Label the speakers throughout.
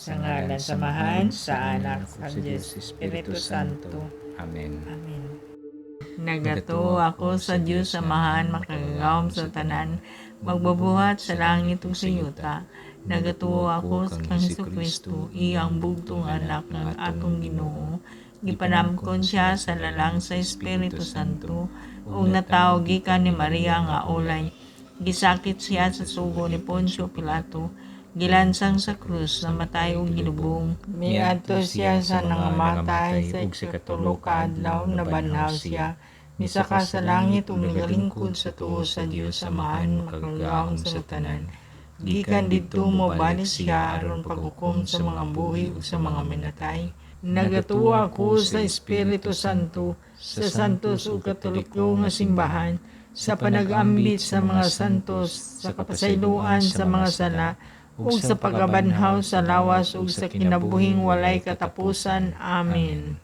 Speaker 1: Sa ngalan sa Amahan, sa Anak, sa Diyos, Espiritu Santo.
Speaker 2: Amen.
Speaker 1: Amen. Nagatuo ako sa Diyos Amahan, makagagahom sa tanan, magbubuhat sa langit ug sa yuta. Nagatuo ako sa kang Hesukristo, iyang bugtong anak ng atong Ginoo. Gipanamkon siya sa lalang sa Espiritu Santo ug natawo gikan ni Maria nga ulay. Gisakit siya sa sugo ni Poncio Pilato. Gilansang sa krus, namatay ug gilubong.
Speaker 3: Miadto siya sa nangamatay, sa ikatulo ka adlaw nabanhaw siya. Misaka sa langit ug nagalingkod sa tuo sa Dios Amahan, makagagahom sa tanan. Gikan didto mobalik siya aron paghukom sa mga buhi ug sa mga minatay. Nagatuo ako sa Espiritu Santo, sa santos ug katoliko nga simbahan, sa panag-ambit sa mga santos, sa kapasayloan sa mga sala, ug sa pagkabanhaw sa lawas ug sa kinabuhing walay katapusan. Amen.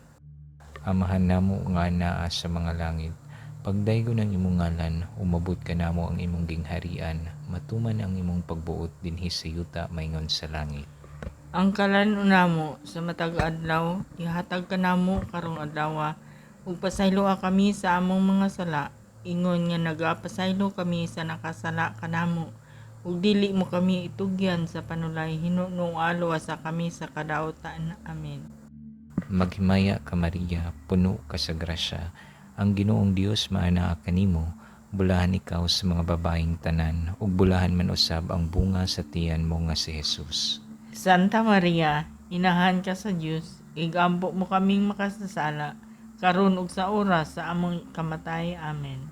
Speaker 2: Amahan namo nga anaa sa mga langit, pagdaygon ang imong ngalan, umabot kanamo ang imong gingharian, matuman ang imong pagbuot dinhi sa yuta maingon sa langit.
Speaker 3: Ang kalan-on namo sa matag adlaw ihatag kanamo karong adlaw, ug pasayloa kami sa among mga sala, ingon nga nagapasaylo kami sa nakasala kanamo, ug dili mo kami itugyan sa panulay, hinunong luwasa kami sa kadautan. Amen.
Speaker 2: Maghimaya ka, Maria, puno ka sa grasya. Ang Ginoong Dios maanaa kanimo, bulahan ikaw sa mga babaeng tanan, ug bulahan man usab ang bunga sa tiyan mo nga si Jesus.
Speaker 3: Santa Maria, inahan ka sa Dios, igampo mo kaming makasasala, karon ug sa oras sa among kamatay. Amen.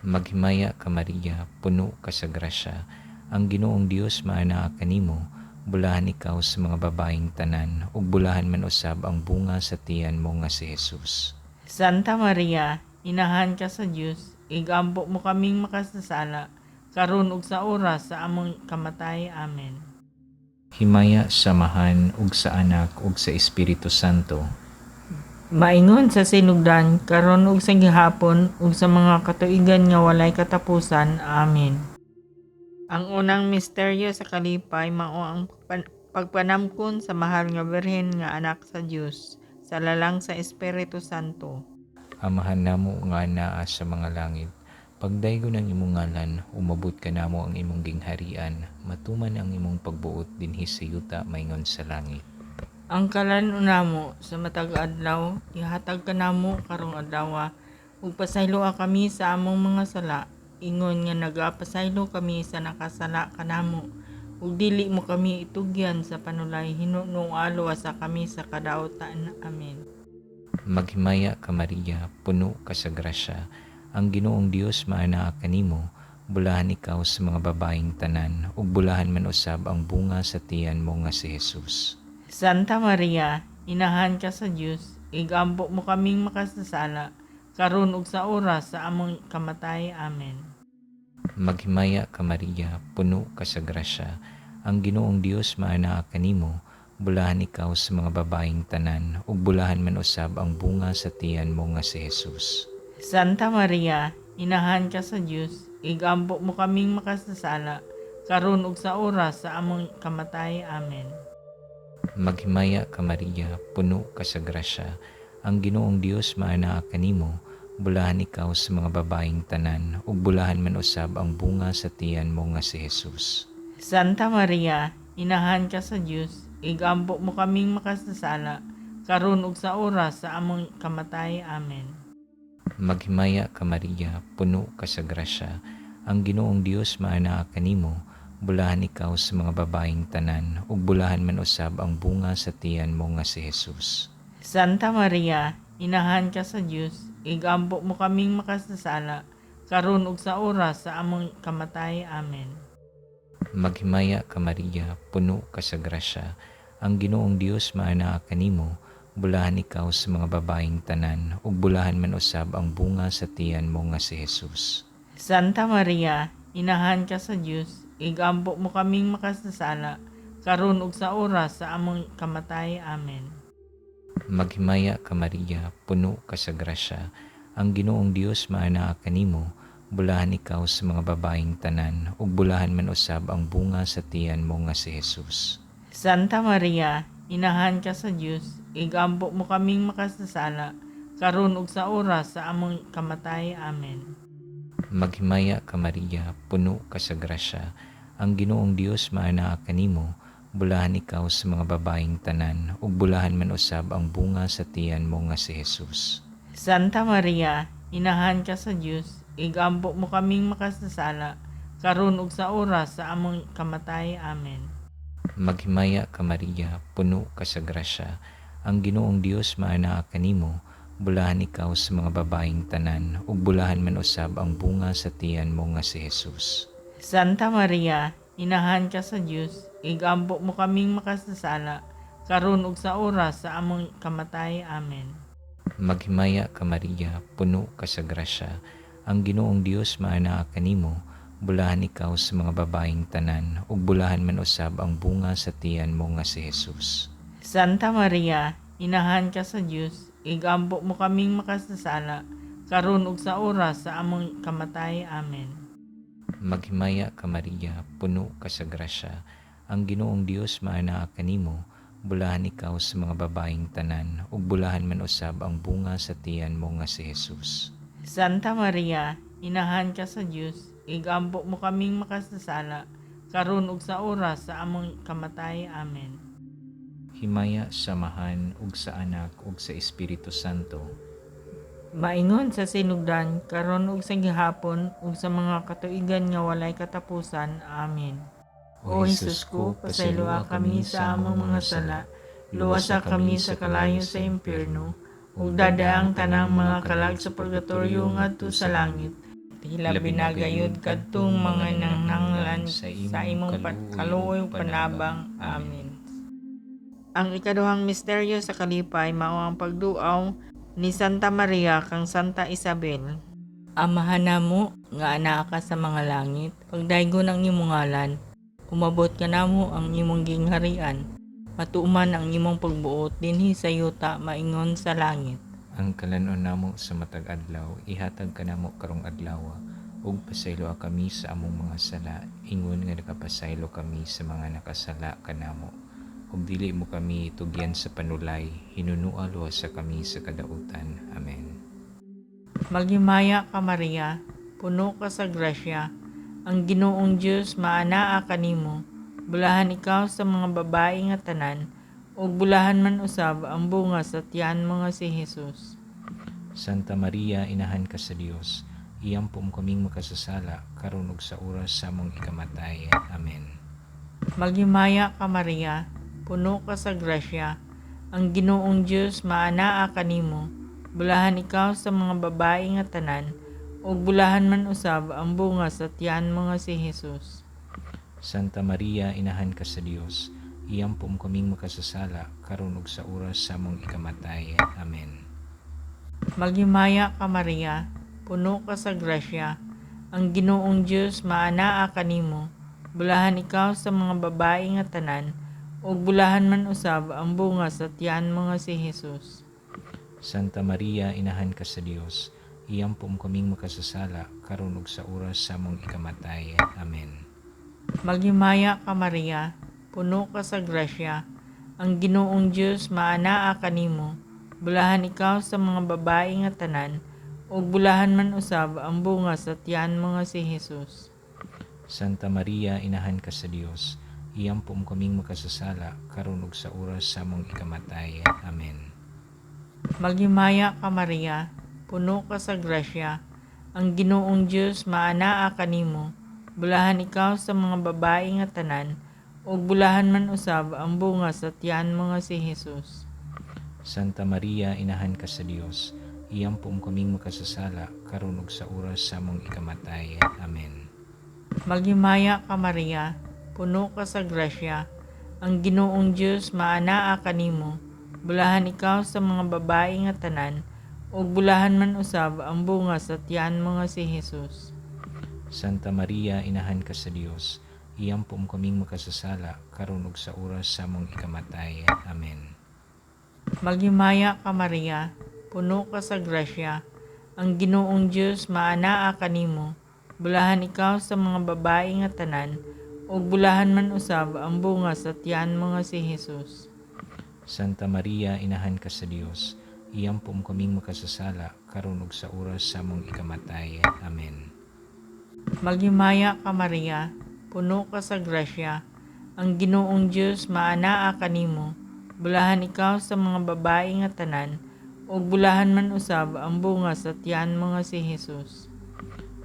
Speaker 2: Maghimaya ka, Maria, puno ka sa grasya. Ang Ginoong Dios maanaa kanimo, bulahan ikaw sa mga babaeng tanan, ug bulahan man usab ang bunga sa tiyan mo nga si Jesus.
Speaker 3: Santa Maria, inahan ka sa Dios, igampo mo kaming makasasala, karon ug sa oras sa among kamatay. Amen.
Speaker 2: Himaya sa Amahan ug sa Anak ug sa Espiritu Santo.
Speaker 3: Maingon sa sinugdan, karon ug sa gihapon ug sa mga katuigan nga walay katapusan. Amen. Ang unang misteryo sa kalipay mao ang pagpanamkon sa mahal nga Birhen nga anak sa Dios sa lalang sa Espiritu Santo.
Speaker 2: Amahan namo nga anaa sa mga langit, pagdaygon ang imong ngalan, umabot kanamo ang imong gingharian, matuman ang imong pagbuot dinhi sa yuta maingon sa langit.
Speaker 3: Ang kalan-on namo sa matag adlaw ihatag kanamo karong adlaw, ug pasayloa kami sa among mga sala, ingon nga nagapasaylo kami sa nakasala kanamo, ug dili mo kami itugyan sa panulay, hinunong luwasa kami sa kadautan. Amen.
Speaker 2: Maghimaya ka, Maria, puno ka sa grasya. Ang Ginoong Dios maanaa kanimo, bulahan ikaw sa mga babaeng tanan, ug bulahan man usab ang bunga sa tiyan mo nga si Jesus.
Speaker 3: Santa Maria, inahan ka sa Dios, igampo mo kaming makasasala, karon ug sa oras sa among kamatay. Amen.
Speaker 2: Maghimaya ka, Maria, puno ka sa grasya. Ang Ginoong Dios maanaa kanimo, bulahan ikaw sa mga babaeng tanan, ug bulahan man usab ang bunga sa tiyan mo nga si Jesus.
Speaker 3: Santa Maria, inahan ka sa Dios, igampo mo kaming makasasala, karon ug sa oras sa among kamatay. Amen.
Speaker 2: Maghimaya ka, Maria, puno ka sa grasya. Ang Ginoong Dios maanaa kanimo, bulahan ikaw sa mga babaeng tanan, ug bulahan man usab ang bunga sa tiyan mo nga si Jesus.
Speaker 3: Santa Maria, inahan ka sa Dios, igampo mo kaming makasasala, karon ug sa oras sa among kamatay. Amen.
Speaker 2: Maghimaya ka, Maria, puno ka sa grasya. Ang Ginoong Dios maanaa kanimo, bulahan ikaw sa mga babaeng tanan, ug bulahan man usab ang bunga sa tiyan mo nga si Jesus.
Speaker 3: Santa Maria, inahan ka sa Dios, igampo mo kaming makasasala, karon ug sa oras sa among kamatay. Amen.
Speaker 2: Maghimaya ka, Maria, puno ka sa grasya. Ang Ginoong Dios maanaa kanimo, bulahan ikaw sa mga babaeng tanan, ug bulahan man usab ang bunga sa tiyan mo nga si Jesus.
Speaker 3: Santa Maria, inahan ka sa Dios, igampo mo kaming makasasala, karon ug sa oras sa among kamatay. Amen.
Speaker 2: Maghimaya ka, Maria, puno ka sa grasya. Ang Ginoong Dios maanaa kanimo, bulahan ikaw sa mga babaeng tanan, ug bulahan man usab ang bunga sa tiyan mo nga si Jesus.
Speaker 1: Santa Maria, inahan ka sa Dios, igampo mo kaming makasasala, karon ug sa oras sa among kamatay. Amen.
Speaker 2: Maghimaya ka Maria, puno ka sa grasya, ang Ginoong Dios maanaa kanimo, bulahan ikaw sa mga babaeng tanan, ug bulahan man usab ang bunga sa tiyan mo nga si Jesus.
Speaker 1: Santa Maria, inahan ka sa Dios, igampo mo kaming makasasala, karon ug sa oras sa among kamatay. Amen.
Speaker 2: Maghimaya ka Maria, puno ka sa grasya, ang Ginoong Dios maanaa kanimo, bulahan ikaw sa mga babaeng tanan, ug bulahan man usab ang bunga sa tiyan mo nga si Jesus.
Speaker 1: Santa Maria, inahan ka sa Dios, igampo mo kaming makasasala, karon ug sa oras sa among kamatay. Amen.
Speaker 2: Maghimaya ka Maria, puno ka sa grasya, ang Ginoong Dios maanaa kanimo, bulahan ikaw sa mga babaeng tanan, ug bulahan man usab ang bunga sa tiyan mo nga si Jesus.
Speaker 1: Santa Maria, inahan ka sa Dios, igampo mo kaming makasasala, karon ug sa oras sa among kamatay. Amen.
Speaker 2: Maghimaya ka Maria, puno ka sa grasya, ang Ginoong Dios maanaa kanimo, bulahan ikaw sa mga babaeng tanan, ug bulahan man usab ang bunga sa tiyan mo nga si Jesus.
Speaker 1: Santa Maria, inahan ka sa Dios, igampo mo kaming makasasala, karon ug sa oras sa among kamatay. Amen.
Speaker 2: Himaya sa Amahan ug sa Anak ug sa Espiritu Santo.
Speaker 1: Maingon sa sinugdan, karon ug sa gihapon ug sa mga katuigan nga walay katapusan. Amen. O Hesus ko, pasayloa kami sa among mga sala, luwasa kami sa kalayo sa impyerno, ug dadaang tanang mga kalag sa purgatorio ngadto sa langit. Hilabi na gayud kadtong mga nangnanglan sa imong kaluoy ug panabang. Amen. Ang ikaduhang misteryo sa kalipay mao ang pagduaw ni Santa Maria kang Santa Isabel. Amahan namo nga anaa ka sa mga langit, pagdaygon ang imong ngalan, umabot kanamo ang imong gingharian, matuman ang imong pagbuot dinhi sa yuta maingon sa langit.
Speaker 2: Ang kalanon namo sa matag adlaw, ihatag kanamo karong adlaw, ug pasayloa kami sa among mga sala, ingon nga nakapasaylo kami sa mga nakasala kanamo. Ug dili mo kami tugyan sa panulay, hinunua luwasa kami sa kadautan. Amen.
Speaker 1: Maghimaya ka Maria, puno ka sa grasya, ang Ginoong Dios maanaa kanimo, bulahan ikaw sa mga babae nga tanan, ug bulahan man usab ang bunga sa tiyan mo nga si Hesus.
Speaker 2: Santa Maria, inahan ka sa Dios, iyampo mo kaming makasasala, karon ug sa oras sa among ikamatay. Amen.
Speaker 1: Maghimaya ka Maria, puno ka sa grasya, ang Ginoong Dios maanaa kanimo, bulahan ikaw sa mga babae nga tanan, ug bulahan man usab ang bunga sa tiyan mo nga si Hesus.
Speaker 2: Santa Maria, inahan ka sa Dios, iyampo mo kaming makasasala, karon ug sa oras sa among ikamatay. Amen.
Speaker 1: Maghimaya ka Maria, puno ka sa grasya, ang Ginoong Dios maanaa kanimo, bulahan ikaw sa mga babae nga tanan, ug bulahan man usab ang bunga sa tiyan mo nga si Hesus.
Speaker 2: Santa Maria, inahan ka sa Dios, iyampo mo kaming makasasala, karon ug sa oras sa among ikamatay. Amen.
Speaker 1: Maghimaya ka Maria, puno ka sa grasya, ang Ginoong Dios maanaa kanimo, bulahan ikaw sa mga babae nga tanan, ug bulahan man usab ang bunga sa tiyan mo nga si Hesus.
Speaker 2: Santa Maria, inahan ka sa Dios, iyampo mo kaming makasasala, karon ug sa oras sa among ikamatay. Amen.
Speaker 1: Maghimaya ka Maria, puno ka sa grasya, ang Ginoong Dios maanaa kanimo, bulahan ikaw sa mga babae nga tanan, ug bulahan man usab ang bunga sa tiyan mo nga si Hesus.
Speaker 2: Santa Maria, inahan ka sa Dios, iyampo mo kaming makasasala, karon ug sa oras sa among ikamatay. Amen.
Speaker 1: Maghimaya ka Maria, puno ka sa grasya, ang Ginoong Dios maanaa kanimo, bulahan ikaw sa mga babae nga tanan, ug bulahan man usab ang bunga sa tiyan mo nga si Hesus.
Speaker 2: Santa Maria, inahan ka sa Dios, iyampo mo kaming makasasala, karon ug sa oras sa among ikamatay. Amen.
Speaker 1: Maghimaya ka Maria, puno ka sa grasya, ang Ginoong Dios maanaa kanimo, bulahan ikaw sa mga babae nga tanan, ug bulahan man usab ang bunga sa tiyan mo nga si Hesus.
Speaker 2: Santa Maria, inahan ka sa Dios, iampo mo kaming makasasala karon ug sa oras sa among ikamatay. Amen.
Speaker 1: Maghimaya ka Maria, puno ka sa grasya, ang Ginoong Dios maanaa kanimo. Bulahan ikaw sa mga babae nga tanan, ug bulahan man usab ang bunga sa tiyan mo nga si Hesus.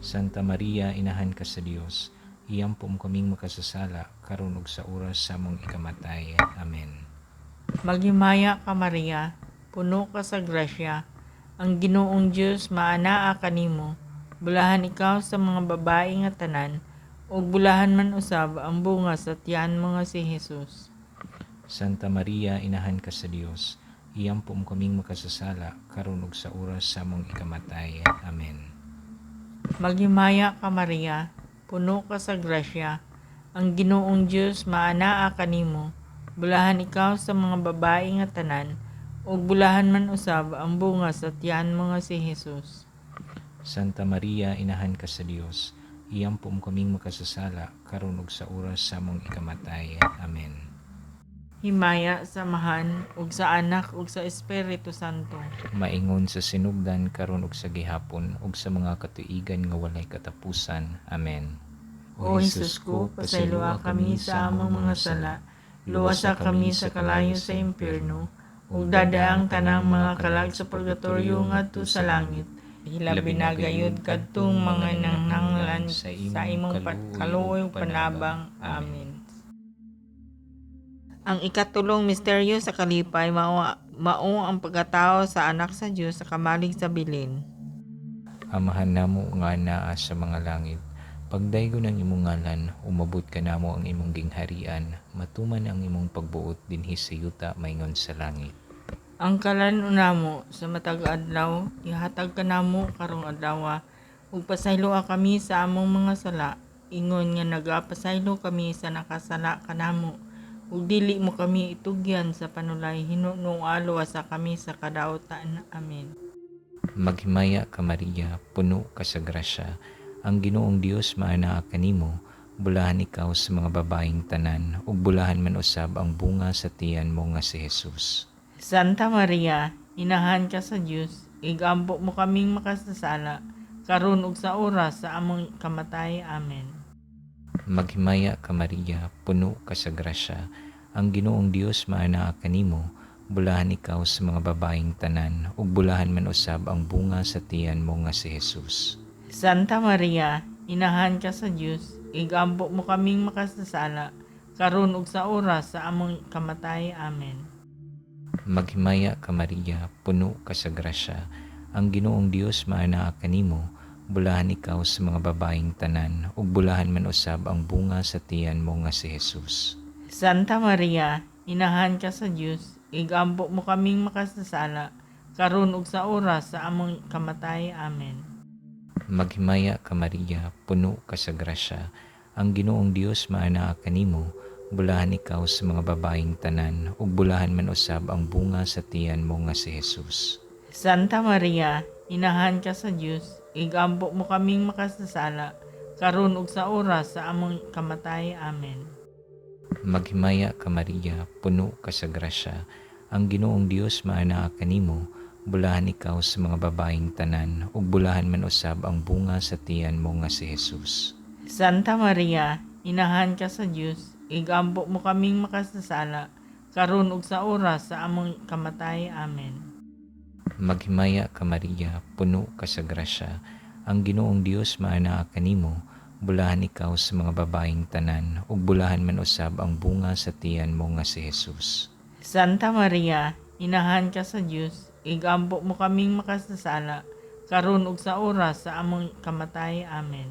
Speaker 2: Santa Maria, inahan ka sa Dios, iampo mo kaming makasasala karon ug sa oras sa among ikamatay. Amen.
Speaker 1: Maghimaya ka Maria, puno ka sa grasya, ang Ginoong Dios maanaa kanimo. Bulahan ikaw sa mga babae nga tanan, ug bulahan man usab ang bunga sa tiyan mo nga si Hesus.
Speaker 2: Santa Maria, inahan ka sa Dios, iampo mo kaming makasasala karon ug sa oras sa among ikamatay. Amen.
Speaker 1: Maghimaya ka Maria, puno ka sa grasya, ang Ginoong Dios maanaa kanimo. Bulahan ikaw sa mga babae nga tanan, ug bulahan man usab ang bunga sa tiyan mo nga si Hesus.
Speaker 2: Santa Maria, inahan ka sa Dios, iampo mo kaming makasasala karon ug sa oras sa among ikamatay. Amen.
Speaker 1: Himaya sa Amahan ug sa Anak ug sa Espiritu Santo.
Speaker 2: Maingon sa sinugdan, karon ug sa gihapon ug sa mga katuigan nga walay katapusan. Amen.
Speaker 1: O Hesus ko, pasayloa kami sa among mga sala, luwasa kami sa kalayo sa impyerno, ug dadaang tanang mga kalag sa purgatorio ngadto sa langit. Hilabi na gayud kadtong mga nanghanglan sa imong kaluoy ug panabang. Amen. Ang ikatulong misteryo sa kalipay mao mao ang pagkatao sa anak sa Dios sa kamalig sa bilin.
Speaker 2: Amahan namo nga naa sa mga langit, pagdaygon ang imong ngalan, umabot kanamo ang imong gingharian, matuman ang imong pagbuot dinhi sa yuta maingon sa langit.
Speaker 1: Ang kalan-on namo sa matag adlaw ihatag kanamo karong adlaw, ug pasayloa kami sa among mga sala ingon nga nagapasaylo kami sa nakasala kanamo, ug dili mo kami itugyan sa panulay, hinungdan luwasa kami sa kadautan. Amen.
Speaker 2: Maghimaya ka Maria, puno ka sa grasya, ang Ginoong Dios maanaa kanimo, bulahan ikaw sa mga babaeng tanan, ug bulahan man usab ang bunga sa tiyan mo nga si Hesus.
Speaker 1: Santa Maria, inahan ka sa Dios, igampo mo kaming makasasala, karon ug sa oras sa among kamatay. Amen.
Speaker 2: Maghimaya ka Maria, puno ka sa grasya, ang Ginoong Dios maanaa kanimo, bulahan ikaw sa mga babaeng tanan, ug bulahan man usab ang bunga sa tiyan mo nga si Hesus.
Speaker 1: Santa Maria, inahan ka sa Dios, igampo mo kaming makasasala, karon ug sa oras sa among kamatay. Amen.
Speaker 2: Maghimaya ka Maria, puno ka sa grasya, ang Ginoong Dios maanaa kanimo, bulahan ikaw sa mga babaeng tanan, ug bulahan man usab ang bunga sa tiyan mo nga si Hesus.
Speaker 1: Santa Maria, inahan ka sa Dios, igampo mo kaming makasasala, karon ug sa oras sa among kamatay. Amen.
Speaker 2: Maghimaya ka Maria, puno ka sa grasya, ang Ginoong Dios maanaa kanimo, bulahan ikaw sa mga babaeng tanan, ug bulahan man usab ang bunga sa tiyan mo nga si Hesus.
Speaker 1: Santa Maria, inahan ka sa Dios, igampo mo kaming makasasala, karon ug sa oras sa among kamatay. Amen.
Speaker 2: Maghimaya ka Maria, puno ka sa grasya, ang Ginoong Dios maanaa kanimo, bulahan ikaw sa mga babaeng tanan, ug bulahan man usab ang bunga sa tiyan mo nga si Hesus.
Speaker 1: Santa Maria, inahan ka sa Dios, igampo mo kaming makasasala, karon ug sa oras sa among kamatay. Amen.
Speaker 2: Maghimaya ka Maria, puno ka sa grasya, ang Ginoong Dios maanaa kanimo, bulahan ikaw sa mga babaeng tanan, ug bulahan man usab ang bunga sa tiyan mo nga si Hesus.
Speaker 1: Santa Maria, inahan ka sa Dios, igampo mo kaming makasasala, karon ug sa oras sa among kamatay. Amen.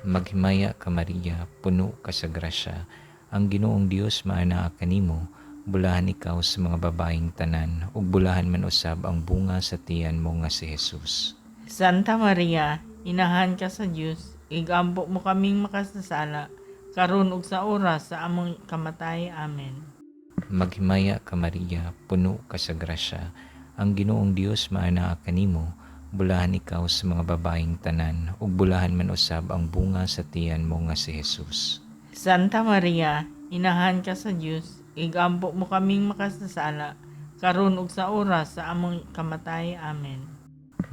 Speaker 2: Maghimaya ka Maria, puno ka sa grasya, ang Ginoong Dios maanaa kanimo, bulahan ikaw sa mga babaeng tanan, ug bulahan man usab ang bunga sa tiyan mo nga si Hesus.
Speaker 1: Santa Maria, inahan ka sa Dios, igampo mo kaming makasasala, karon ug sa oras sa among kamatay. Amen.
Speaker 2: Maghimaya ka Maria, puno ka sa grasya, ang Ginoong Dios maanaa kanimo, bulahan ikaw sa mga babaeng tanan, ug bulahan man usab ang bunga sa tiyan mo nga si Hesus.
Speaker 1: Santa Maria, inahan ka sa Dios, igampo mo kaming makasasala, karon ug sa oras sa among kamatay. Amen.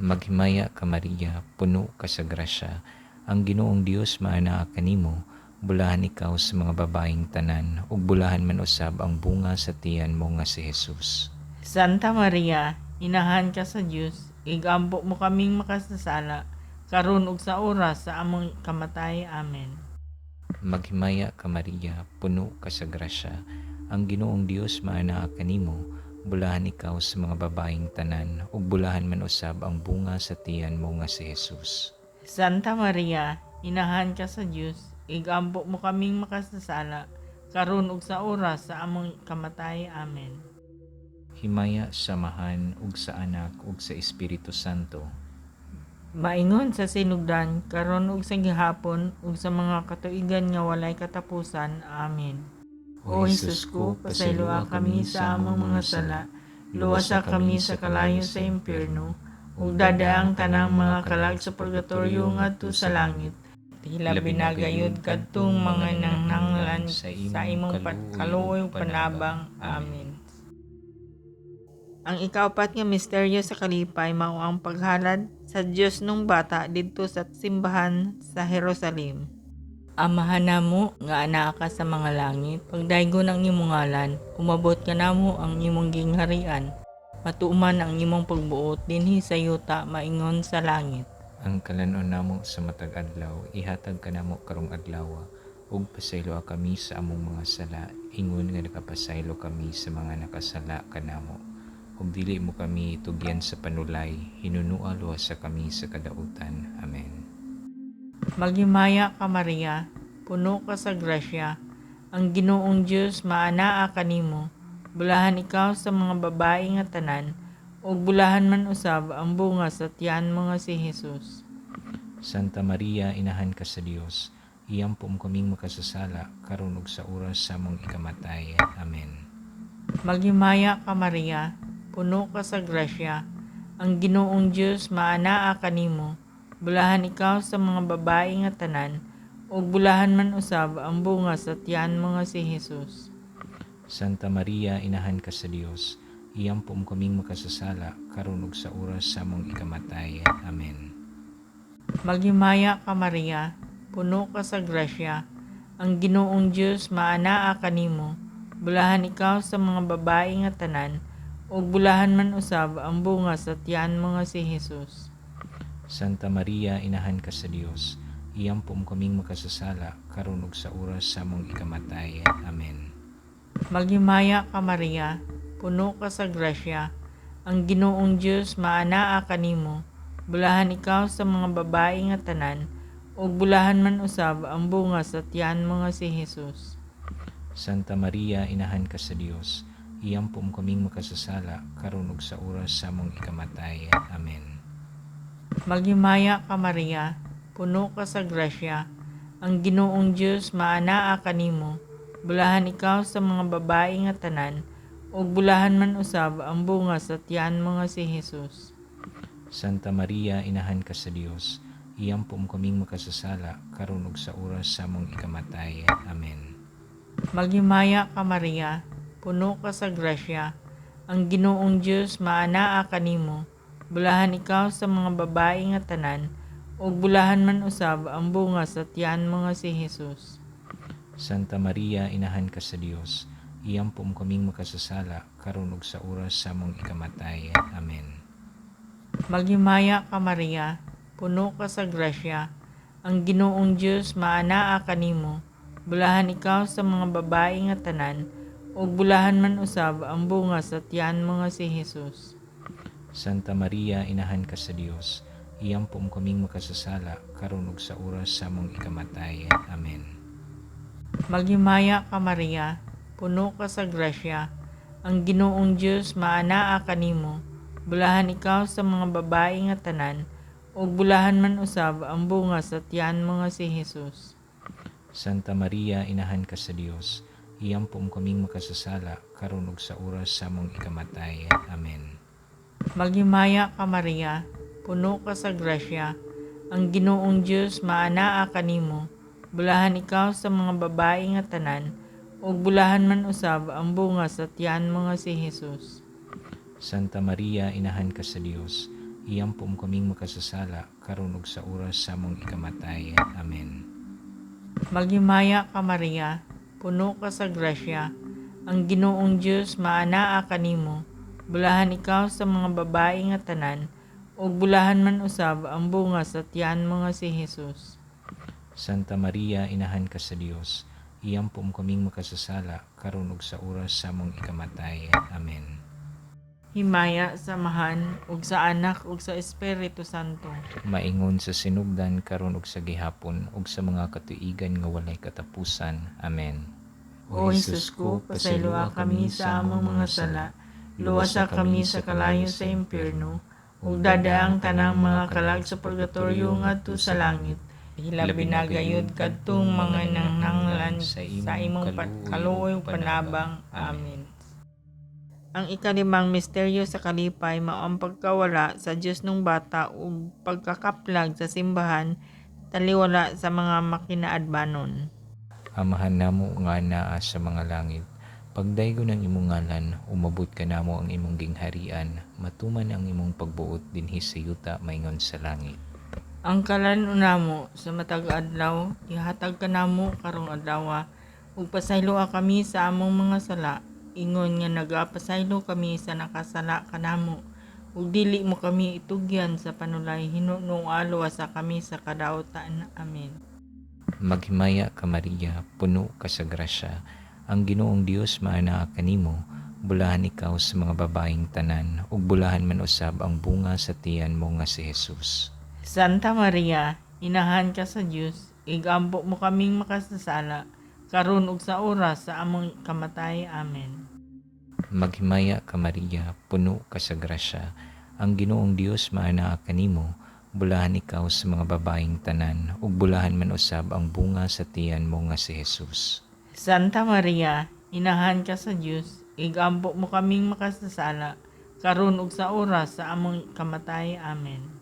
Speaker 2: Maghimaya ka Maria, puno ka sa grasya, ang Ginoong Dios maanaa kanimo, bulahan ikaw sa mga babaeng tanan, ug bulahan man usab ang bunga sa tiyan mo nga si Jesus.
Speaker 1: Santa Maria, inahan ka sa Dios, igampo mo kaming makasasala, karon ug sa oras sa among kamatay. Amen.
Speaker 2: Maghimaya ka Maria, puno ka sa grasya, ang Ginoong Dios maanaa kanimo, bulahan ikaw sa mga babaeng tanan, ug bulahan man usab ang bunga sa tiyan mo nga si Jesus.
Speaker 1: Santa Maria, inahan ka sa Dios, igampo mo kaming makasasala, karon ug sa oras sa among kamatay. Amen.
Speaker 2: Himaya sa Amahan ug sa Anak ug sa Espiritu Santo.
Speaker 1: Maingon sa sinugdan, karon ug sa gihapon ug sa mga katuigan nga walay katapusan. Amen. O Hesus ko, pasayloa kami sa among mga sala, luwasa kami sa kalayo sa impyerno, ug dadaang tanang mga kalag sa purgatorio ngadto sa langit. Hilabi na gayud kadtong mga nangnanglan sa imong kaluoy ug panabang. Amen. Ang ikaapat nga misteryo sa kalipay mao ang paghalad sa Dios nung bata didto sa simbahan sa Jerusalem. Amahan namo nga anaa ka sa mga langit, pagdaygon ang imong ngalan, umabot kanamo ang imong gingharian. Matuman ang imong pagbuot dinhi sa yuta maingon sa langit.
Speaker 2: Ang kalanon namo sa matag adlaw ihatag kanamo karong adlaw, ug pasayloa kami sa among mga sala ingon nga nakapasaylo kami sa mga nakasala kanamo. Ug dili mo kami tugyan sa panulay, hinunua luwasa kami sa kadautan. Amen.
Speaker 1: Maghimaya ka Maria, puno ka sa grasya, ang Ginoong Dios maanaa kanimo. Bulahan ikaw sa mga babae nga tanan, ug bulahan man usab ang bunga sa tiyan mo nga si Hesus.
Speaker 2: Santa Maria, inahan ka sa Dios, iyampo mo kaming makasasala karon ug sa oras sa among ikamatay. Amen.
Speaker 1: Maghimaya ka Maria, puno ka sa grasya, ang Ginoong Dios maanaa kanimo. Bulahan ikaw sa mga babae nga tanan, ug bulahan man usab ang bunga sa tiyan mo nga si Hesus.
Speaker 2: Santa Maria, inahan ka sa Dios, iyampo mo kaming makasasala karon ug sa oras sa among ikamatay. Amen.
Speaker 1: Maghimaya ka Maria, puno ka sa grasya, ang Ginoong Dios maanaa kanimo. Bulahan ikaw sa mga babae nga tanan, ug bulahan man usab ang bunga sa tiyan mo nga si Hesus.
Speaker 2: Santa Maria, inahan ka sa Dios, iyampo mo kaming makasasala karon ug sa oras sa among ikamatay. Amen.
Speaker 1: Maghimaya ka Maria, puno ka sa grasya, ang Ginoong Dios maanaa kanimo. Bulahan ikaw sa mga babae nga tanan, ug bulahan man usab ang bunga sa tiyan mo nga si Hesus.
Speaker 2: Santa Maria, inahan ka sa Dios, iyampo mo kaming makasasala karon ug sa oras sa among ikamatay. Amen.
Speaker 1: Maghimaya ka Maria, puno ka sa grasya, ang Ginoong Dios maanaa kanimo. Bulahan ikaw sa mga babae nga tanan, ug bulahan man usab ang bunga sa tiyan mo nga si Hesus.
Speaker 2: Santa Maria, inahan ka sa Dios, iyampo mo kaming makasasala karon ug sa oras sa among ikamatay. Amen.
Speaker 1: Maghimaya ka Maria, puno ka sa grasya, ang Ginoong Dios maanaa kanimo. Bulahan ikaw sa mga babae nga tanan, ug bulahan man usab ang bunga sa tiyan mo nga si Hesus.
Speaker 2: Santa Maria, inahan ka sa Dios, iyampo mo kaming makasasala karon ug sa oras sa among ikamatay. Amen.
Speaker 1: Maghimaya ka Maria, puno ka sa grasya, ang Ginoong Dios maanaa kanimo. Bulahan ikaw sa mga babae nga tanan, ug bulahan man usab ang bunga sa tiyan mo nga si Hesus.
Speaker 2: Santa Maria, inahan ka sa Dios, iyampo mo kaming makasasala karon ug sa oras sa among ikamatay. Amen.
Speaker 1: Maghimaya ka Maria, puno ka sa grasya, ang Ginoong Dios maanaa kanimo. Bulahan ikaw sa mga babae nga tanan, ug bulahan man usab ang bunga sa tiyan mo nga si Hesus.
Speaker 2: Santa Maria, inahan ka sa Dios, iyampo mo kaming makasasala karon ug sa oras sa among ikamatay. Amen.
Speaker 1: Maghimaya ka Maria, puno ka sa grasya, ang Ginoong Dios maanaa kanimo. Bulahan ikaw sa mga babae nga tanan, ug bulahan man usab ang bunga sa tiyan mo nga si Hesus.
Speaker 2: Santa Maria, inahan ka sa Dios, iampo mo kaming makasasala karon ug sa oras sa among ikamatay. Amen.
Speaker 1: Maghimaya ka Maria, puno ka sa grasya, ang Ginoong Dios maanaa kanimo. Bulahan ikaw sa mga babae nga tanan, ug bulahan man usab ang bunga sa tiyan mo nga si Hesus.
Speaker 2: Santa Maria, inahan ka sa Dios, iampo mo kaming makasasala karon ug sa oras sa among ikamatay. Amen.
Speaker 1: Himaya sa Amahan ug sa Anak ug sa Espiritu Santo.
Speaker 2: Maingon sa sinugdan karon ug sa gihapon ug sa mga katuigan nga walay katapusan. Amen.
Speaker 1: O Hesus ko, pasayloa kami sa among mga sala, luwasa kami sa kalayo sa impyerno, ug dadaang tanang mga kalag sa purgatorio ngadto sa langit. Hilabi na gayud kadtong mga nanghanglan sa imong kaluoy ug panabang. Amen. Ang ikalimang misteryo sa kalipay mao ang pagkawala sa Dios nung bata ug pagkakaplag sa simbahan taliwala sa mga makinaadbanon.
Speaker 2: Amahan namo nga naa sa mga langit, pagdaygon ang imong ngalan, umabot kanamo ang imong gingharian, matuman ang imong pagbuot dinhi sa yuta maingon sa langit.
Speaker 1: Ang kalan-on namo sa matag adlaw ihatag kanamo karong adlaw, ug pasayloa kami sa among mga sala ingon nga nagapasaylo kami sa nakasala kanamo, ug dili mo kami itugyan sa panulay, hinunua luwasa kami sa kadautan. Amen.
Speaker 2: Maghimaya ka Maria, puno ka sa grasya, ang Ginoong Dios maanaa kanimo, bulahan ikaw sa mga babaeng tanan, ug bulahan man usab ang bunga sa tiyan mo nga si Hesus.
Speaker 1: Santa Maria, inahan ka sa Dios, igampo mo kaming makasasala, karon ug sa oras sa among kamatay. Amen.
Speaker 2: Maghimaya ka Maria, puno ka sa grasya, ang Ginoong Dios maanaa kanimo, bulahan ikaw sa mga babaeng tanan, ug bulahan man usab ang bunga sa tiyan mo nga si Hesus.
Speaker 1: Santa Maria, inahan ka sa Dios, igampo mo kaming makasasala, karon ug sa oras sa among kamatay. Amen.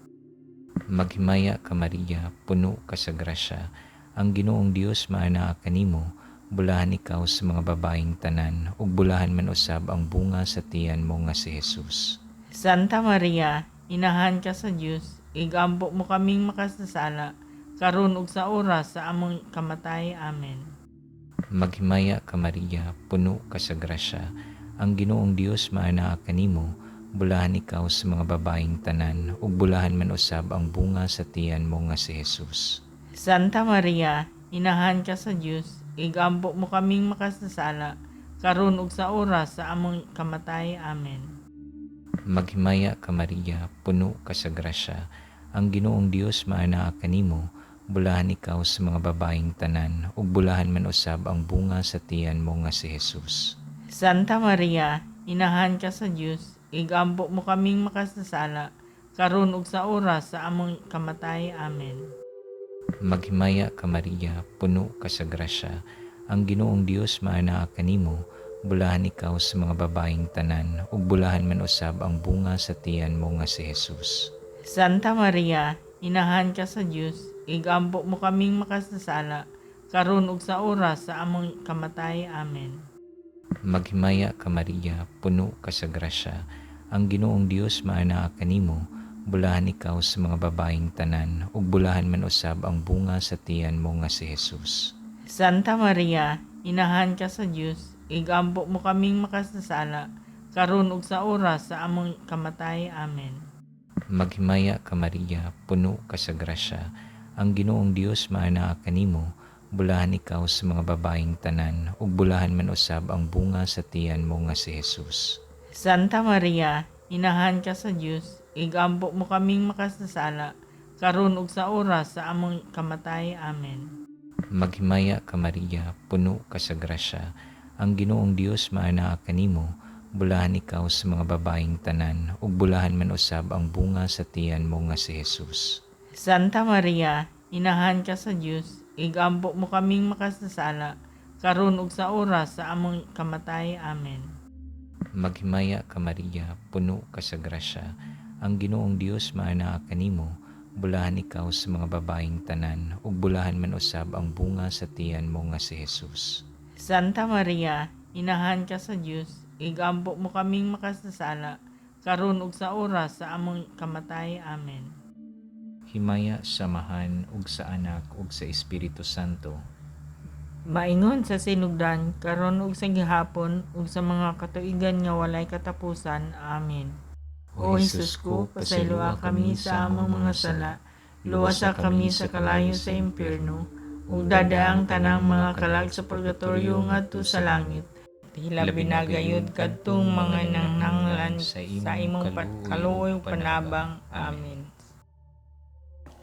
Speaker 2: Maghimaya ka Maria, puno ka sa grasya, ang Ginoong Dios maanaa kanimo, bulahan ikaw sa mga babaeng tanan, ug bulahan man usab ang bunga sa tiyan mo nga si Hesus.
Speaker 1: Santa Maria, inahan ka sa Dios, igampo mo kaming makasasala, karon ug sa oras sa among kamatay. Amen.
Speaker 2: Maghimaya ka Maria, puno ka sa grasya, ang Ginoong Dios maanaa kanimo, bulahan ikaw sa mga babaeng tanan, ug bulahan man usab ang bunga sa tiyan mo nga si Hesus.
Speaker 1: Santa Maria, inahan ka sa Dios, igampo mo kaming makasasala, karon ug sa oras sa among kamatay. Amen.
Speaker 2: Maghimaya ka Maria, puno ka sa grasya, ang Ginoong Dios maanaa kanimo, bulahan ikaw sa mga babaeng tanan, ug bulahan man usab ang bunga sa tiyan mo nga si Hesus.
Speaker 1: Santa Maria, inahan ka sa Dios, igampo mo kaming makasasala, karon ug sa oras sa among kamatay. Amen.
Speaker 2: Maghimaya ka Maria, puno ka sa grasya, ang Ginoong Dios maanaa kanimo, bulahan ikaw sa mga babaeng tanan, ug bulahan man usab ang bunga sa tiyan mo nga si Hesus.
Speaker 1: Santa Maria, inahan ka sa Dios, igampo mo kaming makasasala, karon ug sa oras sa among kamatay. Amen.
Speaker 2: Maghimaya ka Maria, puno ka sa grasya, ang Ginoong Dios maanaa kanimo, bulahan ikaw sa mga babaeng tanan, ug bulahan man usab ang bunga sa tiyan mo nga si Hesus.
Speaker 1: Santa Maria, inahan ka sa Dios, igampo mo kaming makasasala, karon ug sa oras sa among kamatay. Amen.
Speaker 2: Maghimaya ka Maria, puno ka sa grasya, ang Ginoong Dios maanaa kanimo, bulahan ikaw sa mga babaeng tanan, ug bulahan man usab ang bunga sa tiyan mo nga si Hesus.
Speaker 1: Santa Maria, inahan ka sa Dios, igampo mo kaming makasasala, karon ug sa oras sa among kamatay. Amen.
Speaker 2: Maghimaya ka Maria, puno ka sa grasya, ang Ginoong Dios maanaa kanimo, bulahan ikaw sa mga babaeng tanan, ug bulahan man usab ang bunga sa tiyan mo nga si Hesus.
Speaker 1: Santa Maria, inahan ka sa Dios, igampo mo kaming makasasala, karon ug sa oras sa among kamatay. Amen.
Speaker 2: Maghimaya ka Maria, puno ka sa grasya, ang Ginoong Dios maanaa kanimo, Bulahan ikaw sa mga babaeng tanan, ug bulahan man usab ang bunga sa tiyan mo nga si Jesus.
Speaker 1: Santa Maria, inahan ka sa Dios, igampo mo kaming makasasala, karon ug sa oras sa among kamatay. Amen.
Speaker 2: Himaya sa Amahan ug sa Anak ug sa Espiritu Santo.
Speaker 1: Maingon sa sinugdan, karon ug sa gihapon ug sa mga katuigan nga walay katapusan. Amen. O Jesus ko, pasayloa kami sa among mga sala, luwasa kami sa kalayo sa impyerno, ug dadaang tanang mga kalag sa purgatorio ngadto sa langit. Hilabi na gayud kadtong mga nangnanglan sa imong kaluoy ug panabang. Amen.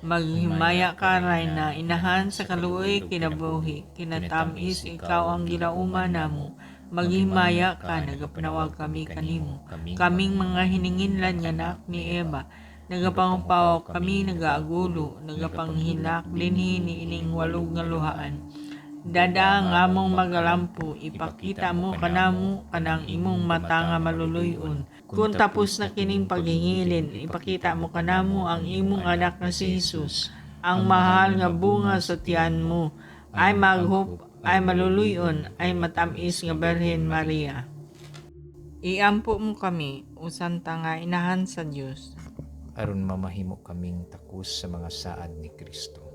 Speaker 1: Maghimaya ka, Rayna, inahan sa kaluoy kinabuhi, kinatamis ikaw ang gilauman namo. Maghimaya ka, nagapanawag kami kanimo. Kaming mga hininginlan nga anak ni Eva, nagapangupaw kami, nagaagulo, nagapanghilak dinhi niining walog nga luhaan. Dada ang among magalampo, ipakita mo kanamo kanang imong mata nga maluluy-on. Kung tapos na kining paghingilin, ipakita mo kanamo ang imong anak nga si Jesus, ang mahal nga bunga sa tiyan mo, ay maghop, ay maluluy-on, ay matamis nga Birhen Maria. Iampo mo kami, o Santa nga inahan sa Dios,
Speaker 2: aron mamahimo kaming takos sa mga saad ni Kristo.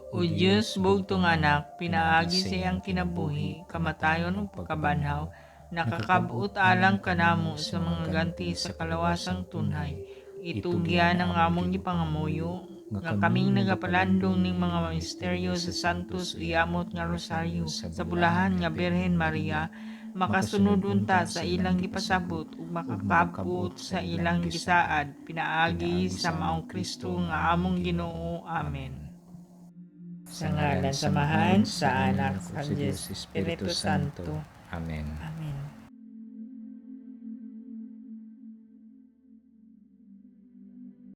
Speaker 1: O Dios, bugtong anak, pinaagi sa iyang kinabuhi, kamatayon ug pagkabanhaw, nakakabot alang kanamo sa mga ganti sa kalawasang tunhay. Itugyan ang among gipangamuyo, nga kaming nagapalandong ning mga misteryo sa Santos Uyamot nga Rosaryo sa bulahan nga Birhen Maria, makasunod unta sa ilang gipasabot ug makakabot sa ilang gisaad, pinaagi sa maong Kristo nga among Ginoo. Amen. Sa ngalan sa Amahan, sa Anak, sa Diyos, Espiritu Santo.
Speaker 2: Amen.
Speaker 1: Amen.